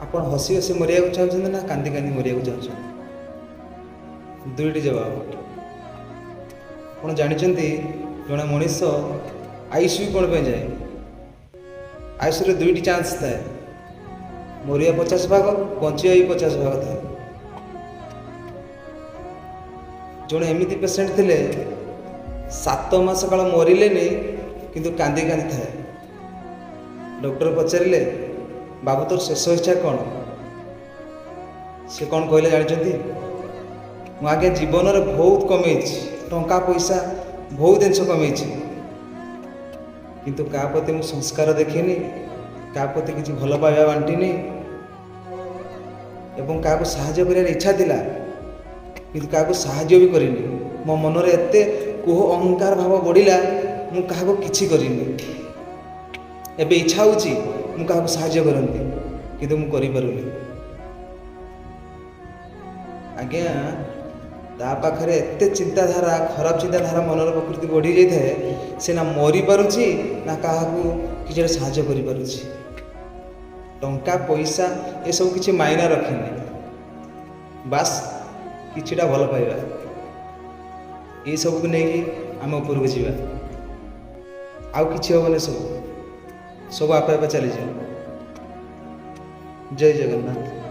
ଆପଣ ହସି ହସି ମରିବାକୁ ଚାହୁଁଛନ୍ତି ନା କାନ୍ଦି କାନ୍ଦି ମରିବାକୁ ଚାହୁଁଛନ୍ତି? ଦୁଇଟି ଜବାବ। ଆପଣ ଜାଣିଛନ୍ତି, ଜଣେ ମଣିଷ ଆଇସିୟୁ କ'ଣ ପାଇଁ ଯାଏ? ଆଇସିୟୁରେ ଦୁଇଟି ଚାନ୍ସ ଥାଏ। ମରିବା 50 ଭାଗ, ବଞ୍ଚିବା ବି 50 ଭାଗ ଥାଏ। ଜଣେ ଏମିତି ପେସେଣ୍ଟ ଥିଲେ, 7 ମାସ କାଳ ମରିଲେନି, କିନ୍ତୁ କାନ୍ଦି କାନ୍ଦି ଥାଏ। ଡକ୍ଟର ପଚାରିଲେ, "ବାବୁ, ତୋର ଶେଷ ଇଚ୍ଛା କ'ଣ?" ସେ କ'ଣ କହିଲେ ଜାଣିଛନ୍ତି? "ମୁଁ ଆଜ୍ଞା ଜୀବନରେ ବହୁତ କମେଇଛି, ଟଙ୍କା ପଇସା ବହୁତ ଜିନିଷ କମେଇଛି, କିନ୍ତୁ କାହା ପ୍ରତି ମୁଁ ସଂସ୍କାର ଦେଖିନି, କାହା ପ୍ରତି କିଛି ଭଲ ପାଇବା ବାଣ୍ଟିନି ଏବଂ କାହାକୁ ସାହାଯ୍ୟ କରିବାର ଇଚ୍ଛା ଥିଲା, କିନ୍ତୁ କାହାକୁ ସାହାଯ୍ୟ ବି କରିନି। ମୋ ମନରେ ଏତେ କୋହ, ଅହଙ୍କାର ଭାବ ବଢ଼ିଲା, ମୁଁ କାହାକୁ କିଛି କରିନି। ଏବେ ଇଚ୍ଛା ହେଉଛି ମୁଁ କାହାକୁ ସାହାଯ୍ୟ କରନ୍ତି, କିନ୍ତୁ ମୁଁ କରିପାରୁନି ଆଜ୍ଞା।" ତା ପାଖରେ ଏତେ ଚିନ୍ତାଧାରା, ଖରାପ ଚିନ୍ତାଧାରା, ମନର ପ୍ରକୃତି ବଢ଼ିଯାଇଥାଏ, ସେ ନା ମରିପାରୁଛି ନା କାହାକୁ କିଛି ଗୋଟେ ସାହାଯ୍ୟ କରିପାରୁଛି। ଟଙ୍କା ପଇସା ଏସବୁ କିଛି ମାଇନା ରଖେନି, ବାସ୍ କିଛିଟା ଭଲ ପାଇବା, ଏସବୁକୁ ନେଇକି ଆମେ ଉପରକୁ ଯିବା। ଆଉ କିଛି ହେବନି, ସବୁ ସବୁ ଆପେ ଆପେ ଚାଲିଯିବ। ଜୟ ଜଗନ୍ନାଥ।